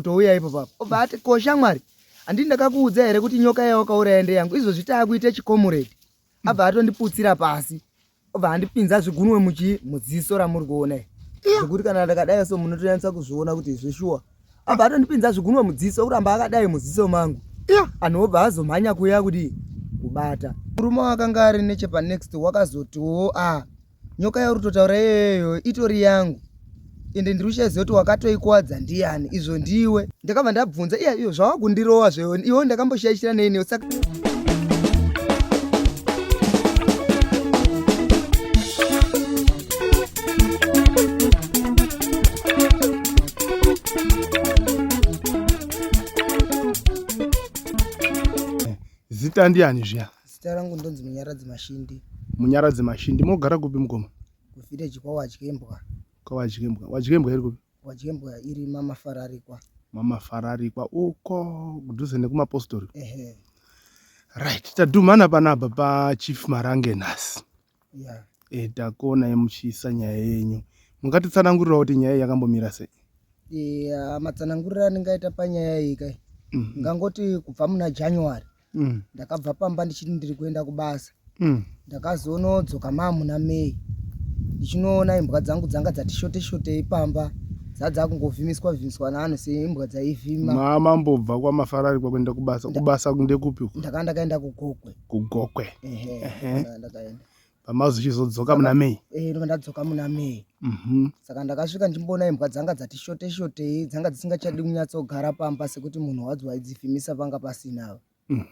kutouya ipo papo obva ati ko shamwari handii ndakakuudza here kuti nyoka yawakauraya ndeyangu izvozvi taakuita chikomuredi abva atondiputsira pasi obva andipinza zvigunwe muchii muziso ramuri kuona iri zvekuti kana ndakadai so munotonyatsa kuzviona kuti zveshuwa abva atondipinza zvigunwe mudziso kuramba akadai muziso mangu anhu obva azomhanya kuya kuti kubata murume wakanga ari nechepanext wakazotiwo a nyoka yauri kutotaura iyoyo itori yangu ende ndiri kuchaziva kuti wakatoikuwadza ndiyani izvo ndiwe ndakabva ndabvunza iya iyo zvawakundirowa zvewe iwe ndakamboshaishira neiniwo saka Zita ndiani zviya? Zita rangu ndonzi Munyaradzi Mashindi. Munyaradzi Mashindi, mogara kupi mukoma? Kuvillage kwaWadyembwa. KwaWadyembwa. Wadyembwa iri kupi? Wadyembwa iri Mamafararikwa. Mamafararikwa uko kudhuze nekumapostori. Ehe. Right, tadhumana panapa paChief Marange nhasi. Yeah. E, takuonai muchiisa nyaya yenyu. Mungatitsanangurira kuti nyaya iyi yakambomira sei? Yeah, matsananguriro andingaita panyaya iyi kai. Ngangoti kubva muna January Ndakabva pamba ndichiti ndiri kuenda kubasa. Ndakazonodzoka maa muna May ndichinoona imbwa dzangu dzanga dzati shote shotei pamba dzadzakungovhimiswa vhimiswa naanhu seimbwa dzaivhima. Ma mambobva kwamafarari kwakuenda kubasa kubasa ndekupi uko? Ndakanga ndakaenda kuGokwe. KuGokwe. Ehe. Ehe. Ndakaenda. Pamazvichizodzoka muna May. Eh, ndobva ndadzoka muna May. Saka ndakasvika ndichimboona imbwa dzanga dzati shote shotei, dzanga dzisingachadi kunyatsogara pamba sekuti munhu wadzo waidzivhimisa panga pasina.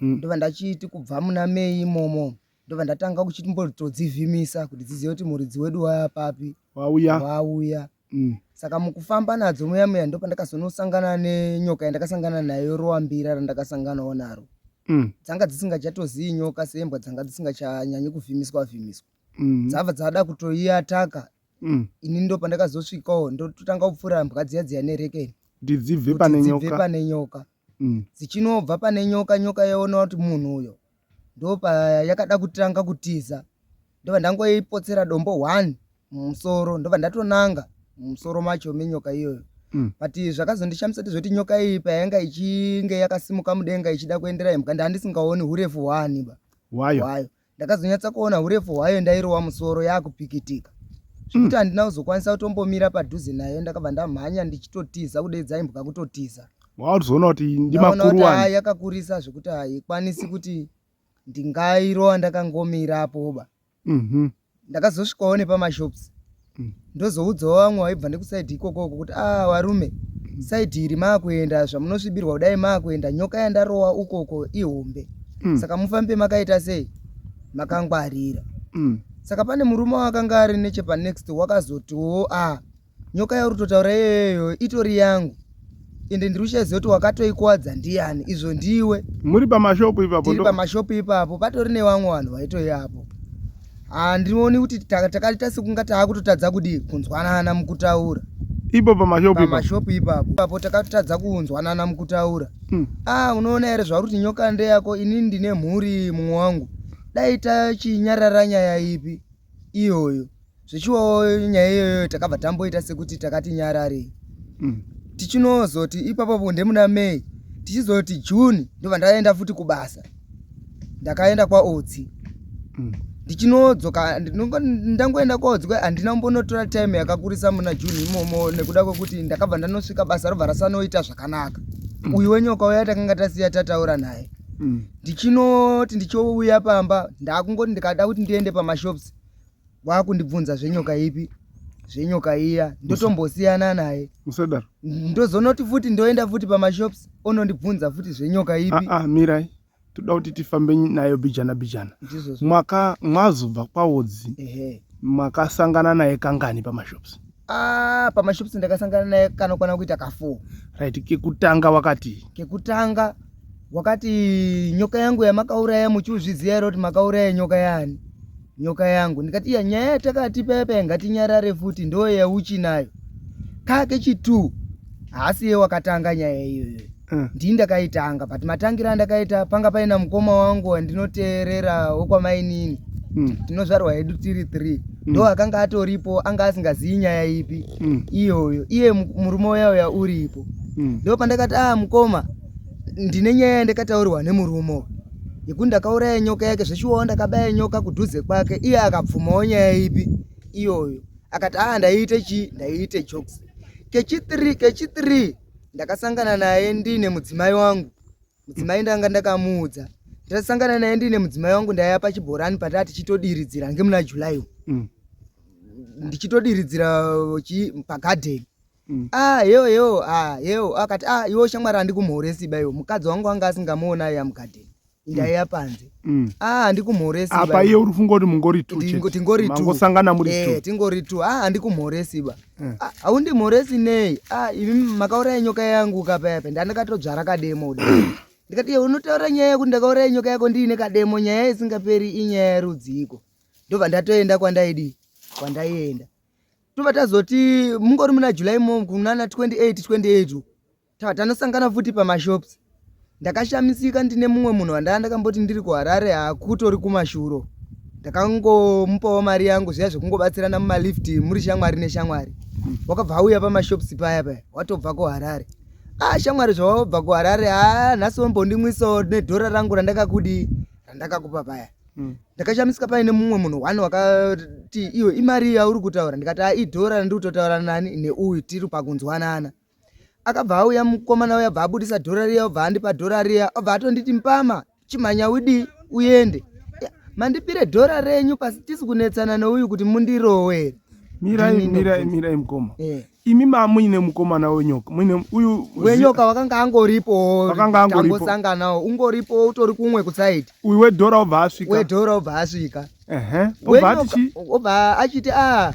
Ndobva ndachiti kubva muna May imomo ndobva ndatanga kuchimbotodzivhimisa kuti dzizive kuti muridzi wedu waya papi. Wauya. Wauya. Saka mukufamba nadzo muya muya ndopandakazonosangana nenyoka yandakasangana nayo rowambira randakasanganawo naro. Dzanga dzisingachatozii nyoka sembwa dzanga dzisingachanyanyi kuvhimiswa vhimiswa. Dzabva dzada kutoiataka. Ini ndopandakazosvikawo ndototanga kupfura mbwa dziya dziya nerekeni. Kuti dzibve pane nyoka. Dzibve pane nyoka. Dzichinobva pane nyoka, nyoka yaona kuti munhu uyo ndopayakada kutanga kutiza. Ndobva ndangoipotsera dombo one mumusoro ndobva ndatonanga mumusoro macho menyoka iyoyo. But zvakazondishamisa ndezvekuti nyoka iyi payanga ichinge yakasimuka mudenga ichida kuendera imbwa ndandisingaoni hurefu hwaani ba hwayo. Ndakazonyatsa kuona hurefu hwayo ndairowa musoro yakupikitika zvekuti handina kuzokwanisa kutombomira padhuze nayo ndakabva ndamhanya ndichitotiza kudeedza imbwa kutotiza. Wakuzoona kuti ndimakuru wani. Yakakurisa zvekuti haikwanisi kuti ndingairowa ndakangomirapo ba. Ndakazosvikawo nepamashops ndozoudzawo vamwe vaibva nekusaidhi ikokoko kuti ah varume saidhi iri maakuenda zvamunosvibirwa kudai maakuenda nyoka yandarowa ukoko ihombe saka mufambe makaita sei makangwarira saka pane murume wakanga ari nechepanext wakazotiwo ah Nyoka yauri kutotaura iyoyo itori yangu ende ndiri kuchaziva kuti wakatoikuwadza ndiyani izvo ndiwe. Muri pamashopu ipapo? Tiri pamashopu ipapo patori nevamwe vanhu vaitoiapo. Handioni kuti takaita sekunga taakutotadza kudii kunzwanana mukutaura. Ipo pamashopu ipapo? Pamashopu ipapo. Ipapo takatotadza kunzwanana mukutaura. Ah unoona here zvauri kuti nyoka ndeyako inini ndine mhuri mumwe wangu. Dai tachinyarara nyaya ipi iyoyo. Zvechiwawo nyaya iyoyo takabva tamboita sekuti takati nyararei. Tichinozoti ipapo ndemuna May tichizoti June ndobva ndaenda futi kubasa. Ndakaenda kwaOdzi. Ndichinodzoka ndangoenda kwaOdzi kwaye handina kumbonotora time yakakurisa muna June imomo nekuda kwekuti ndakabva ndanosvika basa robva rasanoita zvakanaka. Uyu wenyoka uya takanga tasiya tataura naye. Ndichinoti ndichouya pamba ndakungoti ndikada kuti ndiende pamashops wakundibvunza zvenyoka ipi zvenyoka iya ndotombosiyana naye musadaro ndozonoti futi ndoenda futi pamashops onondibvunza futi zvenyoka ipi ah, ah, mirai toda kuti tifambe nayo bijana bijana mwaka mwazobva kwaodzi mwakasangana naye kangani pamashops ah, pamashops ndakasangana naye kanokwana kuita ka4 right kekutanga wakati kekutanga wakati nyoka yangu yamakauraya muchiuzviziva here kuti makauraya nyoka yani nyoka yangu ndikati iya nyaya yatakati paya paya ngatinyarare futi ndo yauchinayo kake chitu haasi iye wakatanga nyaya iyoyo Ndini ndakaitanga but matangira andakaita panga paina mukoma wangu wandinoteerera wokwamainini Tinozvarwa hedu tiri 3 Ndo akanga atoripo anga asingazii nyaya ipi iyoyo iye murume uya uya uripo. Ndo pandakati ah mukoma, ndine nyaya yandakataurirwa nemurume uyu yekuti ndakauraya nyoka yake, zveshuwawo ndakabaya nyoka kudhuze kwake, iye akabvumawo nyaya ipi iyoyo, akati ah ndaiite chii, ndaiite jokes. Kechi3 kechi3 ndakasangana naye ndine mudzimai wangu. Mudzimai ndanga ndakamuudza, ndasangana naye ndine mudzimai wangu, ndaiya pachibhorani pataa tichitodiridzira ngemuna July ndichitodiridzira chi pagadheni. Ah yo yo, ah yo, akati ah iwe shamwari handikumhoresi ba iwe, mukadzi wangu anga asingamuona aiya mugadheni, ndaiya panze. Ah handikumhoresi ba Apa iye uri kufunga kuti mungori two chete. Tingori two. Mangosangana muri two. Eh, tingori two. Ah handikumhoresi ba. Ah, haundimhoresi nei? Ah imi makauraya nyoka yangu kapaya, ndandakatodzvara kademo kudai. Ndikati iwe unotaura nyaya yekuti ndakauraya nyoka yako ndiine kademo, nyaya isingaperi inyaya yerudziko. Ndobva ndatoenda kwandaidi, kwandaienda. Tobva tazoti mungori muna July mo kunana 28 28 tava tanosangana futi pamashops. Ndakashamisika ndine mumwe munhu wandanga ndakamboti ndiri kuHarare, hakutori kumashuro. Ndakangomupawo mari yangu zviya zvekungobatsirana mumalift muri shamwari neshamwari. Wakabva auya pamashops paya paya, watobva kuHarare. Ah shamwari zvawabva kuHarare, ah nhasi wombondimwisawo nedhora rangu randakakudi, randakakupa paya. Ndakashamisika paine mumwe munhu one wakati iwe imari yauri kutaura, ndikati ah idhora randiri kutotaura nani neuyu, tiri pakunzwanana. Akabva auya mukomana uya, abva abudisa dhora riya, obva andipa dhora riya, obva atonditi mpama chimhanya udii uende. Mandipire dhora renyu pasi tisi kunetsana neuyu kuti mundirowe here? Mirai, Ndini mirai, ndobvunza. Mirai mukoma. Imi mamuine mukomana wenyoka, muine uyu wenyoka wakanga angoripo, Wakanga angoripo. Tangosanganawo, ungoripo utori kumwe kusaidi. Uyu wedhora obva asvika. Wedhora obva asvika. Obva ati chii? Obva achiti ah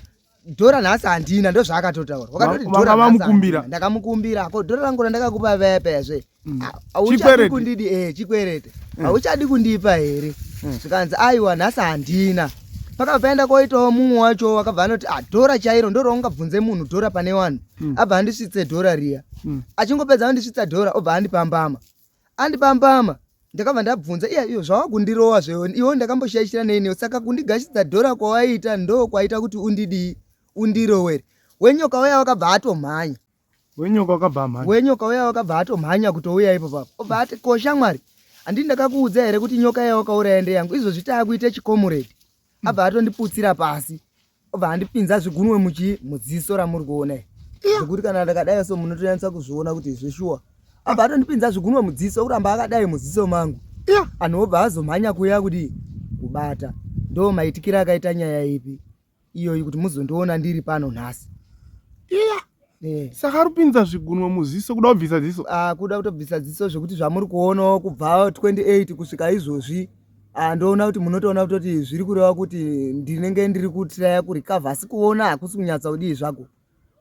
dhora nhasi handina, ndozvaakatotaura. Wakatoti Vanga dhora nhasi vamukumbira. handina. Ndakamukumbira, ko dhora rangu randakakupa paya payazve. Hauchadi Chikwereti. kundidi, chikwerete. Hauchadi kundipa here? Zvikanzi aiwa nhasi handina. Pakabva paenda koitawo mumwe wacho wakabva anoti ah dhora chairo ndo raungabvunze munhu dhora pane vanhu. Abva andisvitse dhora riya. Achingopedza andisvitsa dhora obva andipambama. Andipambama ndakabva ndabvunza iya iyo zvawakundirowa zve iwe ndakamboshaishira nei, saka kundigashidza dhora kwawaita ndo kwaita kuti undidii, undirowere. Wenyoka uya wakabva atomhanya. Wenyoka wakabva amhanya. Wenyoka uya wakabva atomhanya kutouya ipo papo. Obva ati ko shamwari, handini ndakakuudza here kuti nyoka iya wakauraya ndeyangu, izvozvi taakuite chikomuredi. Abva atondiputsira pasi, obva andipinza zvigunwe muchi mudziso ramuri kuona iri. Zvekuti kana ndakadai so munotonyatsa kuzviona kuti zveshuwa. Abva atondipinza zvigunwe mudziso, kuramba akadai mudziso mangu. Anhu obva azomhanya kuuya kuti kubata. Ndo maitikiro akaita nyaya ipi iyoyi kuti muzondiona ndiri pano nhasi. Saka aripinza zvigunwe muziso kuda kubvisa ziso. Ah, kuda kutobvisa ziso zvekuti zvamuri kuonawo kubva 28 kusvika izvozvi. Ah, ndoona kuti munotoona kutoti zviri kureva kuti ndinenge ndiri kutraya kurecover, asi kuona hakusi kunyatsa kudii zvako.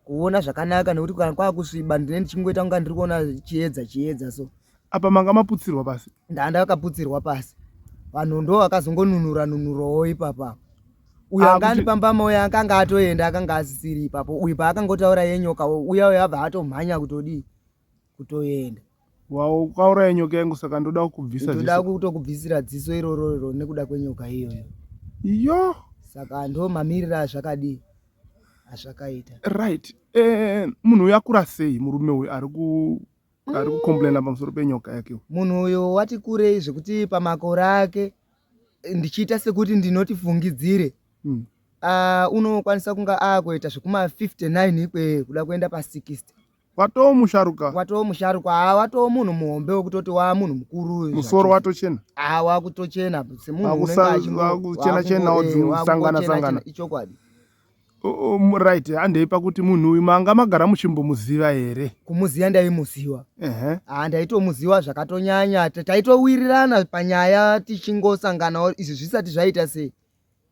Kuona zvakanaka nekuti kana kwakusviba ndine ndichingoita kunga ndiri kuona chiedza chiedza so. Apa manga maputsirwa pasi. Ndanga ndakaputsirwa pasi. Vanhu ndo vakazongonunura nunurawo ipapa. Uyu Ah, anga kuti andipambama uyu akanga atoenda, akanga asisiri ipapo. Uyu paakangotaura yenyoka uya uya abva atomhanya kutodii, kutoenda. Wakauraya nyoka yangu saka ndoda kukubvisa Ndoda ziso. kutokubvisira dziso iroro iro nekuda kwenyoka iyoyo. Yo. Saka ndo mamiriro azvakadii, azvakaita. Right. Munhu uyu akura sei murume uyu ari kucomplaina pamusoro penyoka yake? Munhu uyu wati kurei zvekuti pamakore ake ndichiita sekuti ndinoti fungidzire. Unokwanisa kunga akuita zvekuma 59 ikweyo kuda kuenda pa 60. Watoo musharuka. Watoo musharuka, watoo munhu muhombe wekutoti waa munhu mukuru uyu Musoro zvachose. watochena. Wakutochena semunhu unenge achingo- Wakuchena chenawo dzinosangana wakungochena sangana. chena, ichokwadi. Right, handei pakuti munhu uyu manga magara muchimbomuziva here? Kumuziva ndaimuziva. Ndaitomuziva zvakatonyanya, taitowirirana panyaya tichingosanganawo izvi zvisati zvaita sei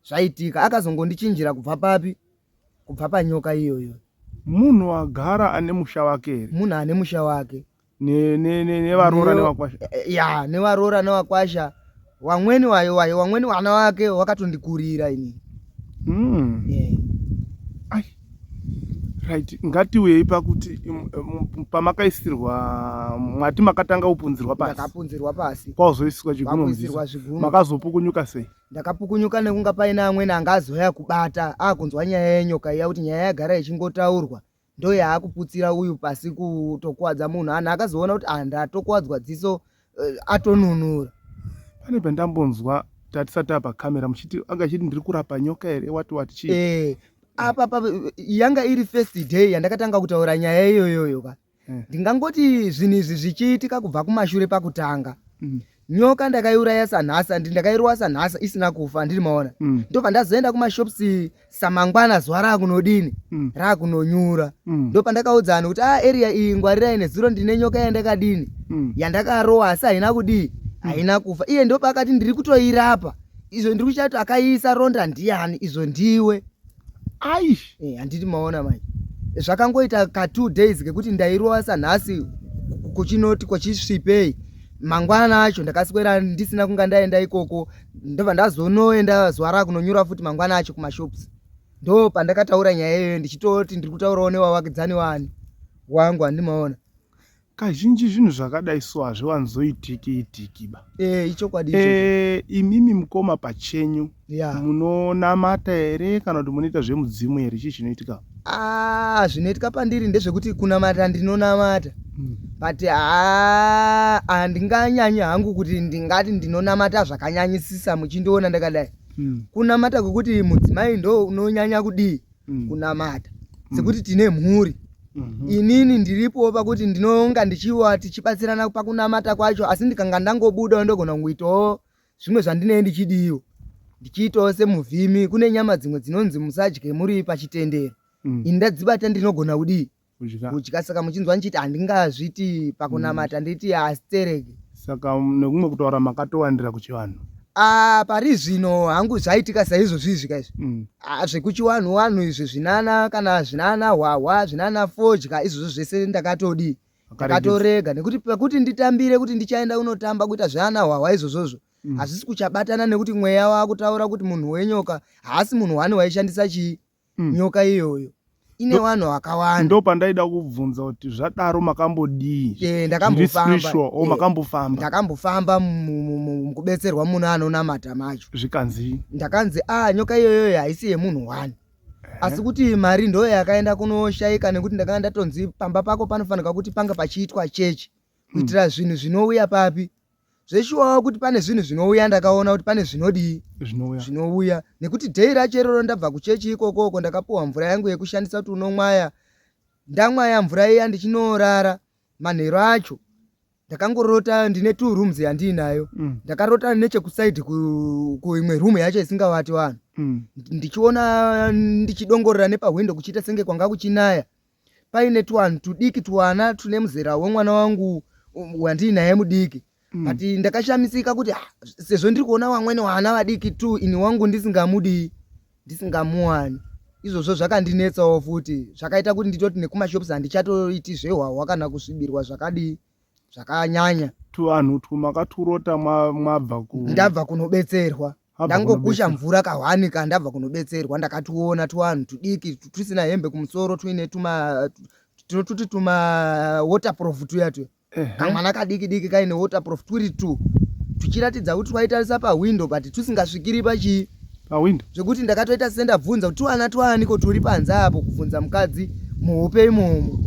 zvaitika. Akazongondichinjira kubva papi? Kubva panyoka iyoyo. Munhu agara ane musha wake here? Munhu ane musha wake. Nevaroora nevakwasha? Ya, nevaroora nevakwasha. Wamweni wayo, wayo, wamweni wana wake wakatondikurira inini. Ai. Right, ngatiuyei pakuti pamakaisirwa mwati makatanga kupunzirwa pasi. Ndakapunzirwa pasi. Kwazoiswa zvigunwe Kwakuisirwa mudziso. zvigunwe. Makazopukunyuka sei? Ndakapukunyuka nekunga paine amweni anga azoya kubata akunzwa nyaya yenyoka iya kuti nyaya yagara ichingotaurwa. Ndo yaakuputsira uyu pasi kutokuwadza munhu. Anhu akazoona kuti ah, ndatokuwadzwa dziso eh, atonunura. Pane pandambonzwa tatisati tava pakamera muchiti anga achiti ndiri kurapa nyoka here wati wati chii? Eh, apa pa yanga iri first day yandakatanga kutaura nyaya iyoyoyo ka. Eh. Ndingangoti zvinhu izvi zvichiitika kubva kumashure pakutanga. Nyoka ndakaiuraya sanhasi andi ndakairowa sanhasi isina kufa ndiri maona. Ndobva ndazoenda kumashops samangwana zuva raakunodini raakunonyura. Ndopandakaudza vanhu kuti ah area iyi ngwarirai nezuro ndine nyoka yandakadini yandakarowa asi haina kudii haina kufa. Iye ndopaakati ndiri kutoirapa izvo ndiri kuchati akaiisa ronda ndiyani izvo ndiwe. Aish. Eh, handiti maona manje zvakangoita ka 2 days kekuti ndairova sanhasi kuchinoti kwachisvipei mangwana acho ndakaswera ndisina kunga ndaenda ikoko ndobva ndazonoenda zuva rakunonyura futi mangwana acho kumashops ndo pandakataura nyaya iyoyo ndichitoti ndiri kutaurawo newavakidzani wani wangu handimaona Kazhinji zvinhu zvakadai so hazviwanzoitiki itiki ba. Eh, ichokwadi ichocho. Eh, imimi mukoma pachenyu Yeah. munonamata here kana kuti munoita zvemudzimu here chii chinoitika? Ah, zvinoitika pandiri ndezvekuti kunamata ndinonamata. But haa handinganyanyi hangu kuti ndingati ndinonamata zvakanyanyisisa muchindiona ndakadai. Kunamata kwekuti mudzimai ndo unonyanya kudii? Kunamata. Sekuti tine mhuri. Inini ndiripowo pakuti ndinonga ndichiwa tichibatsirana pakunamata kwacho asi ndikanga ndangobudawo ndogona kungoitawo zvimwe zvandinee ndichidiwo ndichiitawo semuvhimi kune nyama dzimwe dzinonzi musadye muri pachitendero ini ndadzibata ndinogona kudii kudya saka muchinzwa ndichiti handingazviti pakunamata nditi asitereke Saka nekumwe kutaura makatowandira kuchivanhu. Ah, pari zvino hangu zvaitika saizvozvi izvi kaizvi Ah, zvekuchiwanhu wanhu izvi zvinana kana zvinana hwahwa zvinana fodya izvozvo zvese ndakatodii ndakatorega nekuti pekuti nditambire kuti ndichaenda kunotamba kuita zvaana hwahwa izvozvozvo hazvisi kuchabatana nekuti mweya wakutaura kuti munhu wenyoka haasi munhu wani waishandisa chii nyoka iyoyo ine vanhu vakawanda. Ndo pandaida kubvunza kuti zvadaro makambodii? Eh, ndakambofamba. Spiritual or makambofamba? Ndakambofamba mukubetserwa munhu anonamata macho. Zvikanzi? Ndakanzi ah nyoka iyoyo haisi yemunhu one. Asi kuti mari ndo yakaenda kunoshaika nekuti ndakanga ndatonzi pamba pako panofanirwa kuti panga pachiitwa chechi kuitira zvinhu zvinouya papi. Zveshuwawo kuti pane zvinhu zvinouya ndakaona kuti pane zvinodii zvinouya zvinouya nekuti day racho iroro ndabva kuchechi ikokoko ndakapuwa mvura yangu yekushandisa kuti unomwaya ndamwaya mvura iya ndichinorara manheru acho ndakangorota ndine 2 rooms yandiinayo Ndakarota nechekusaidi kuimwe room yacho isingavati vanhu Ndichiona ndichidongorera nepahwindo kuchiita senge kwanga kuchinaya paine tuvanhu tudiki tuwana tune muzera wemwana wangu wandiinaye mudiki But ndakashamisika kuti ah, sezvo ndiri kuona vamweni vana vadiki tu ini wangu ndisingamudii ndisingamuwani izvozvo zvakandinetsawo futi zvakaita kuti nditoti nekumashops handichatoiti zvehwahwa kana kusvibirwa zvakadii zvakanyanya. Tuvanhu utwu makaturota mwabva ku ndabva kunobetserwa ndangokusha mvura kahwani ka ndabva kunobetserwa ndakatuona tuvanhu tudiki tusina hembe kumusoro tuine tuma tinotuti tuma waterproof tuya tuya kamwana kadiki diki kaine waterproof twiri two tuchiratidza kuti twaitarisa pahwindo but tusingasvikiri pachii pahwindo zvekuti ndakatoita sendabvunza kuti tuwana twaaniko turi panze apo kubvunza mukadzi muhope imomo.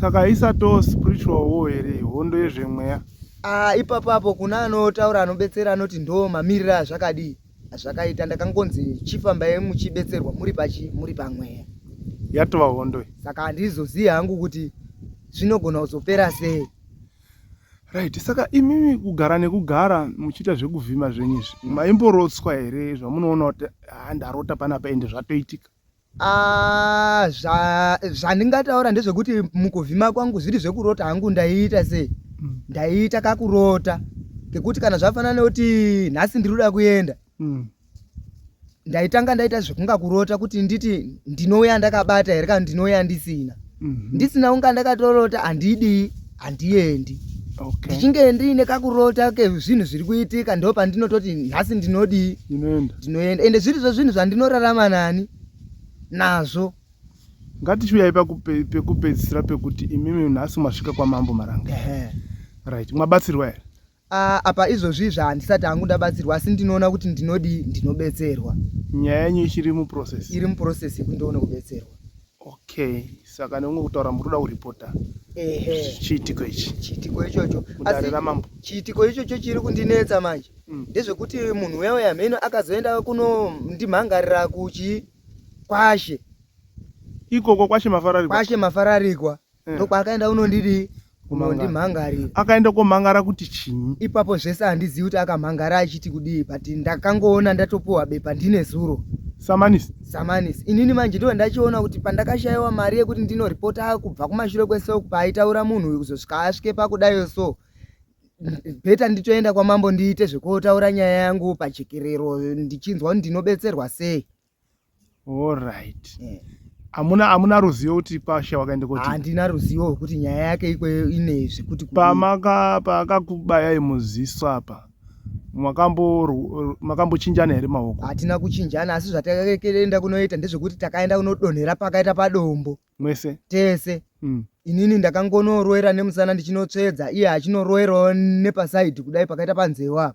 Saka isato spiritual war here hondo yezvemweya? Ah, ipapo apo kuna anotaura anobetsera anoti ndo mamiriro azvakadii azvakaita ndakangonzi chifambai muchibetserwa muri pachi muri pamweya. Yatova hondo iyi. Saka handizozivi hangu kuti zvinogona kuzopera sei. Right, saka imimi kugara nekugara muchiita zvekuvhima zvenyu izvi maimborotswa here zvamunoona kuti ah, ndarota panapa ende zvatoitika? Ah, zvandingataura ndezvekuti mukuvhima kwangu zviri zvekurota hangu ndaiita sei ndaiita kakurota kekuti kana zvafanana nekuti nhasi ndiri kuda kuenda Ndaitanga ndaita zvekunga kurota kuti nditi ndinouya ndakabata here kana ndinouya ndisina. Ndisina kunga ndakatorota handidii handiendi. Ndichinge ndiine kakurota kezvinhu zviri kuitika ndo pandinototi nhasi ndinodii ndinoenda ende zviri zvezvinhu zvandinorarama nani nazvo. Ngatichiuyai pekupedzisira pekuti imimi nhasi masvika kwaMambo Marange. Right, mwabatsirwa here? Ah, apa izvozvi izvi handisati hangu ndabatsirwa asi ndinoona kuti ndinodii ndinobetserwa. Nyaya yenyu ichiri muprocess? Iri muprocess yekuti ndione kubetserwa. Okay. Saka neumwe kutaura muri kuda kuripota Ehe. Chiitiko ichi. Chiitiko ichocho. Mudare ramambo. Chiitiko ichocho chiri kundinetsa manje. Ndezvekuti munhu uya uya mheno akazoenda kunondimhangarira kuchi kwashe. Ikoko kwashe Mafararikwa. Kwashe Mafararikwa. Ndokwaakaenda unondidii? Kunondimhangarira. Akaenda komhangara kuti chinyi? Ipapo zvese handizivi kuti akamhangara achiti kudii but ndakangoona ndatopuwa bepa ndine zuro. Samanisi. Samanisi. Inini manje ndiwe ndachiona kuti pandakashaiwa mari yekuti ndinoripota kubva kumashure kwese uku paaitaura munhu uyu kuzosvika asvike pakudayo so beta nditoenda kwamambo ndiite zvekuotaura nyaya yangu pajekerero ndichinzwa kuti ndinobetserwa sei. Alright. Amuna amuna ruzivo kuti Pasha wakaenda koti? Handina ruzivo rwekuti nyaya yake ikweyo ine zvekuti kudii. Pamaka paakakubayai muziso apa makambo makambochinjana here maoko? Hatina kuchinjana asi zvatakaenda kunoita ndezvekuti takaenda kunodonhera pakaita padombo. Mwese? Tese. Inini ndakangonoroera nemusana ndichinotsvedza iye achinoroerawo nepasaidhi kudai pakaita panzeve apa.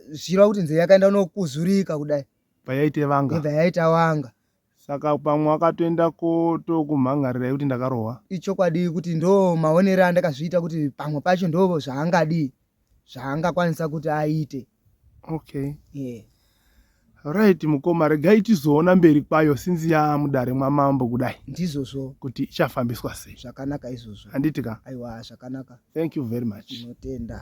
Zvichireva kuti nzeve yakaenda kunokuzurika kudai. Payaite vanga. Ibva yaita wanga. Saka pamwe wakatoenda kotokumhan'arirai kuti ndakarohwa. Ichokwadi kuti ndo maonero andakazviita kuti pamwe pacho ndo zvaangadii zvaangakwanisa kuti aite. Okay. Yeah. Right mukoma regai tizoona mberi kwayo since yaamudare mwamambo kudai. Ndizvozvo. Kuti ichafambiswa sei. Zvakanaka izvozvo. Handiti ka? Aiwa zvakanaka. Thank you very much. Tinotenda.